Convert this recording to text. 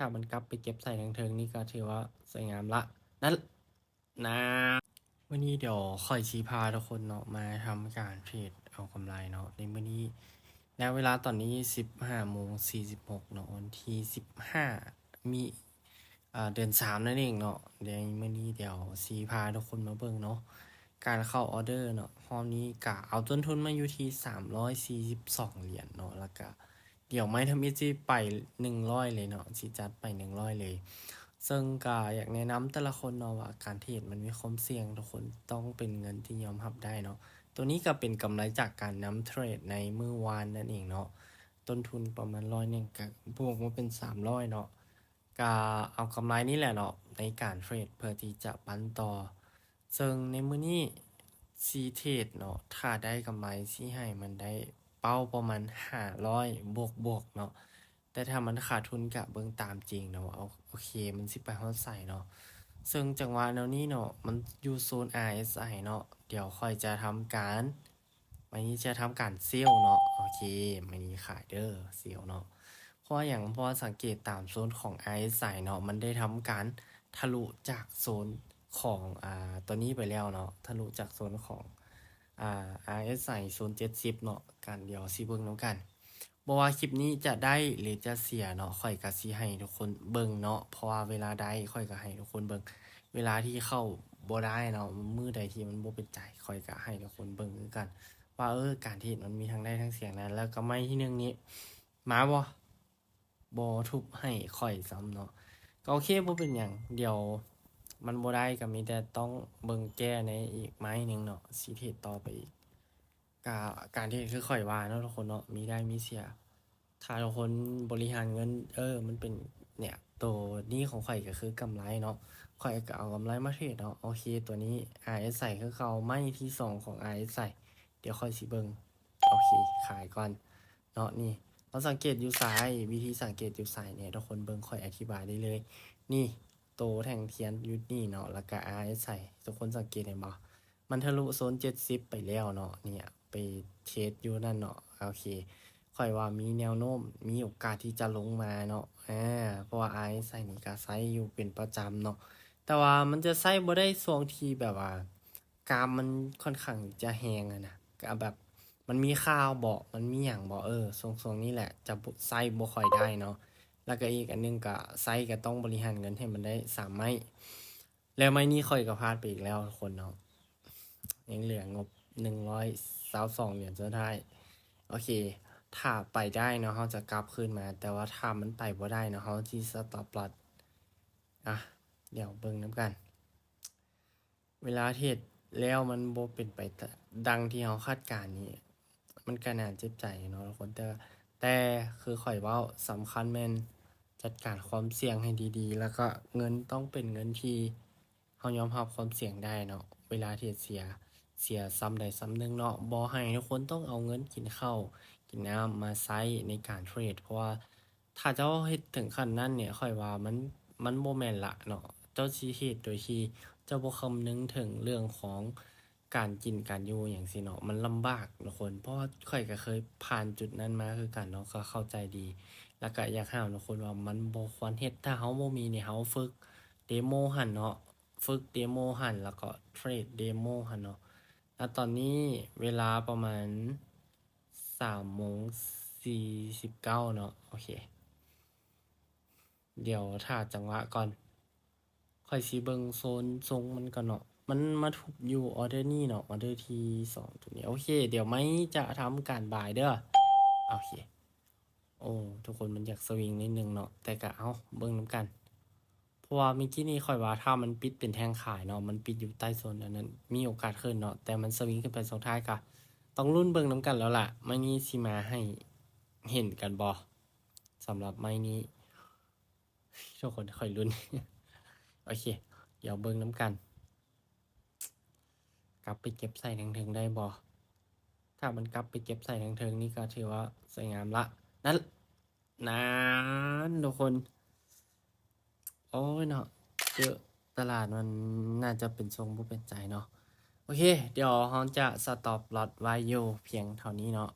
ຖ້າມັນກັບໄປເກັບໃສ່ທາງເທິງນີ້ກໍຖືວ່າສວຍງາມລະ ນັ້ນນະ. ມື້ນີ້ດຽວຂ້ອຍຊິພາທຸກຄົນເນາະ ມາທຳການເທຣດເອົາກຳໄລເນາະ. ໃນມື້ນີ້ ໃນເວລາຕອນນີ້ສິບຫ້າໂມງສີ່ສິບຫົກເນາະ ວັນທີສິບຫ້າ ມີ ເດືອນສາມນັ້ນເອງເນາະ. ໃນມື້ນີ້ດຽວຊິພາທຸກຄົນມາເບິ່ງເນາະ ການເຂົ້າອອເດີເນາະ. ຮອບນີ້ກະເອົາຕົ້ນທຶນມາຢູ່ທີ່ສາມຮ້ອຍສີ່ສິບສອງຫຼຽນເນາະ ແລ້ວກະ ດຽວໄມ້ທຳອິດຊິໄປໜຶ່ງຮ້ອຍເລີຍເນາະ ຊິຈັດໄປໜຶ່ງຮ້ອຍເລີຍ. ເຊິ່ງກໍຢາກແນະນຳແຕ່ລະຄົນເນາະວ່າການເທຣດມັນມີຄວາມສ່ຽງ ທຸກຄົນຕ້ອງເປັນເງິນທີ່ຍອມຮັບໄດ້ເນາະ. ໂຕນີ້ກໍເປັນກຳໄລຈາກການນຳເທຣດໃນມື້ວານນັ້ນເອງເນາະ. ຕົ້ນທຶນປະມານຮ້ອຍໜຶ່ງ ກໍບວກມາເປັນສາມຮ້ອຍເນາະ. ກະເອົາກຳໄລນີ້ແຫຼະເນາະ ໃນການເທຣດເພື່ອທີ່ຈະປັນຕໍ່. ເຊິ່ງໃນມື້ນີ້ຊິເທຣດເນາະ ຖ້າໄດ້ກຳໄລຊິໃຫ້ມັນໄດ້ເປົ້າປະມານຫ້າຮ້ອຍບວກໆເນາະ. ແຕ່ຖ້າມັນຂາດທຶນກະເບິ່ງຕາມຈິງເນາະ ວ່າ ໂອເຄ ມັນຊິໄປຮອດໃສເນາະ. ເຊິ່ງຈັງຫວະແນວນີ້ເນາະ ມັນຢູ່ໂຊນ ອາ ເອສ ໄອ ເນາະ. ດຽວຂ້ອຍຈະທຳການ ໄມ້ນີ້ຈະທຳການເຊວເນາະ. ໂອເຄ ໄມ້ນີ້ຂາຍເດີ ເຊວເນາະ. ເພາະຫຍັງ? ເພາະວ່າສັງເກດຕາມໂຊນຂອງ ອາ ເອສ ໄອ ເນາະ ມັນໄດ້ທຳການທະລຸຈາກໂຊນຂອງ ອາ ຕົວນີ້ໄປແລ້ວເນາະ ທະລຸຈາກໂຊນຂອງ ອາ ອາ ເອສ ໄອ ໂຊນເຈັດສິບເນາະ. ກັນ ດຽວຊິເບິ່ງນຳກັນ ບໍ່ວ່າຄລິບນີ້ຈະໄດ້ ຫຼື ຈະເສຍເນາະ ຂ້ອຍກໍຊິໃຫ້ທຸກຄົນເບິ່ງເນາະ. ເພາະວ່າເວລາໄດ້ ຂ້ອຍກໍໃຫ້ທຸກຄົນເບິ່ງ ເວລາທີ່ເຂົ້າບໍ່ໄດ້ເນາະ ມື້ໃດທີ່ມັນບໍ່ເປັນໃຈ ຂ້ອຍກໍໃຫ້ທຸກຄົນເບິ່ງຄືກັນ ວ່າ ເອີ ການເທຣດມັນມີທັງໄດ້ທັງເສຍນະ. ແລ້ວກໍໄມ້ທີໜຶ່ງນີ້ມາບໍ່? ບໍ່ທຸບໃຫ້ຂ້ອຍຊ້ຳເນາະ. ກໍໂອເຄ ບໍ່ເປັນຫຍັງ ດຽວມັນບໍ່ໄດ້ ກໍມີແຕ່ຕ້ອງເບິ່ງແກ້ໃນອີກໄມ້ໜຶ່ງເນາະ ຊິເທຣດຕໍ່ໄປອີກ. ກະການເທຣດຄືຂ້ອຍວ່າເນາະທຸກຄົນເນາະ ມີໄດ້ມີເສຍ. ຖ້າທຸກຄົນບໍລິຫານເງິນ ເອີ ມັນເປັນ ເນ່ຍ ໂຕນີ້ຂອງຂ້ອຍກໍຄືກຳໄລເນາະ ຂ້ອຍກໍເອົາກຳໄລມາເທຣດເນາະ. ໂອເຄ ຕົວນີ້ ອາ ເອສ ໄອ ຄືເກົ່າ ໄມ້ທີສອງຂອງ ອາ ເອສ ໄອ ດຽວຂ້ອຍຊິເບິ່ງ. ໂອເຄ ຂາຍກ່ອນເນາະ. ນີ້ ເຮົາສັງເກດຢູ່ຊ້າຍ ວິທີສັງເກດຢູ່ຊ້າຍນີ້ ທຸກຄົນເບິ່ງ ຂ້ອຍອະທິບາຍໄດ້ເລີຍ. ນີ້ ໂຕແທ່ງທຽນຢູ່ນີ້ເນາະ ແລ້ວກະ ອາ ເອສ ໄອ ທຸກຄົນສັງເກດເຫັນບໍ່? ມັນທະລຸໂຊນເຈັດສິບໄປແລ້ວເນາະ ເນ່ຍ ໄປເທສຢູ່ນັ້ນເນາະ. ໂອເຄ ຂ້ອຍວ່າມີແນວໂນ້ມ ມີໂອກາດທີ່ຈະລົງມາເນາະ ອາ ເພາະວ່າອ້າຍໃຊ້ນີ້ກໍໃຊ້ຢູ່ເປັນປະຈຳເນາະ ແຕ່ວ່າມັນຈະໃຊ້ບໍ່ໄດ້ຊ່ວງທີ່ແບບວ່າກາມມັນຂ້ອນຂ້າງຈະແຮງຫັ້ນນະ ກໍແບບມັນມີຂ່າວບໍ ມັນມີຫຍັງບໍ ເອີ ຊ່ວງ ຊ່ວງນີ້ແຫຼະຈະໃຊ້ບໍ່ຄ່ອຍໄດ້ເນາະ. ແລ້ວກໍອີກອັນໜຶ່ງກໍໃຊ້ກໍຕ້ອງບໍລິຫານເງິນໃຫ້ມັນໄດ້ສາມໄມ້ ແລ້ວໄມ້ນີ້ຂ້ອຍກໍພາດໄປອີກແລ້ວທຸກຄົນເນາະ ຍັງເຫຼືອງົບໜຶ່ງຮ້ອຍຊາວສອງຫຼຽນສຸດທ້າຍ. ໂອເຄ ຖ້າໄປໄດ້ເນາະ ເຮົາຈະກັບຄືນມາ ແຕ່ວ່າຖ້າມັນໄປບໍ່ໄດ້ເນາະ ເຮົາຊິສະຕັອບລອສ. ອ່ະ ດຽວເບິ່ງນຳກັນ ເວລາເທດແລ້ວມັນບໍ່ເປັນໄປຕ- ດັ່ງທີ່ເຮົາຄາດການນີ້ ມັນກໍໜ້າເຈັບໃຈເນາະທຸກຄົນ ແຕ່ ແຕ່ຄືຂ້ອຍເວົ້າ ສຳຄັນແມ່ນຈັດການຄວາມສ່ຽງໃຫ້ດີໆ ແລ້ວກໍເງິນຕ້ອງເປັນເງິນທີ່ເຮົາຍອມຮັບຄວາມສ່ຽງໄດ້ເນາະ. ເວລາເທດເສຍ ເສຍສ່ຳໃດສ່ຳໜຶ່ງເນາະ ບໍ່ໃຫ້ທຸກຄົນຕ້ອງເອົາເງິນກິນເຂົ້າກິນນ້ຳມາໃຊ້ໃນການເທຣດ ເພາະວ່າ ຖ້າເຈົ້າເຮັດເຖິງຂັ້ນນັ້ນນີ້ ຂ້ອຍວ່າມັນ ມັນບໍ່ແມ່ນລະເນາະ. ເຈົ້າຊິເຮັດໂດຍທີ່ເຈົ້າບໍ່ຄຳນຶງເຖິງເລື່ອງຂອງການກິນການຢູ່ຫຍັງຊີ້ເນາະ ມັນລຳບາກທຸກຄົນ ເພາະວ່າຂ້ອຍກໍເຄີຍຜ່ານຈຸດນັ້ນມາຄືກັນເນາະ ກໍເຂົ້າໃຈດີ. ແລ້ວກໍຢາກຫ້າມທຸກຄົນວ່າມັນບໍ່ຄວນເຮັດ ຖ້າເຮົາບໍ່ມີນີ້ ເຮົາຝຶກເດໂມຫັ້ນເນາະ ຝຶກເດໂມຫັ້ນ ແລ້ວກໍເທຣດເດໂມຫັ້ນເນາະ. ແລ້ວຕອນນີ້ເວລາປະມານ ສາມໂມງສີ່ສິບເກົ້າເນາະ ໂອເຄ ດຽວຖ້າຈັງຫວະກ່ອນ ຂ້ອຍຊິເບິ່ງໂຊນຊົງມັນກ່ອນເນາະ. ມັນມາທຸບຢູ່ອໍເດີນີ້ເນາະ ອໍເດີທີສອງໂຕນີ້. ໂອເຄ ດຽວໄມ້ຈະທຳການບາຍເດີ. ໂອເຄ ໂອ້ ທຸກຄົນ ມັນຢາກສະວິງນິດໜຶ່ງເນາະ ແຕ່ກະ ເອົ້າ ເບິ່ງນຳກັນ. ເພາະວ່າເມື່ອກີ້ນີ້ຂ້ອຍວ່າຖ້າມັນປິດເປັນແທ່ງຂາຍເນາະ ມັນປິດຢູ່ໃຕ້ໂຊນອັນນັ້ນ ມີໂອກາດຂຶ້ນເນາະ ແຕ່ມັນສະວິງຂຶ້ນໄປຊ່ວງທ້າຍ ກະຕ້ອງລຸ້ນເບິ່ງນຳກັນແລ້ວລະ ໄມ້ນີ້ຊິມາໃຫ້ເຫັນກັນບໍ່? ສຳລັບໄມ້ນີ້ ທຸກຄົນ ຂ້ອຍລຸ້ນ. ໂອເຄ ດຽວເບິ່ງນຳກັນ ກັບໄປເກັບໃສ່ທາງເທິງໄດ້ບໍ່? ຖ້າມັນກັບໄປເກັບໃສ່ທາງເທິງນີ້ກໍຖືວ່າສວຍງາມລະ ນັ້ນ ນັ້ນ ທຸກຄົນ ໂອ້ຍເນາະ ເຈີຕະຫຼາດມັນໜ້າຈະເປັນຊົງບໍ່ເປັນໃຈເນາະ. ໂອເຄ ດຽວເຮົາຈະສະຕັອບລອສໄວ້ຢູ່ພຽງເທົ່ານີ້ເນາະ.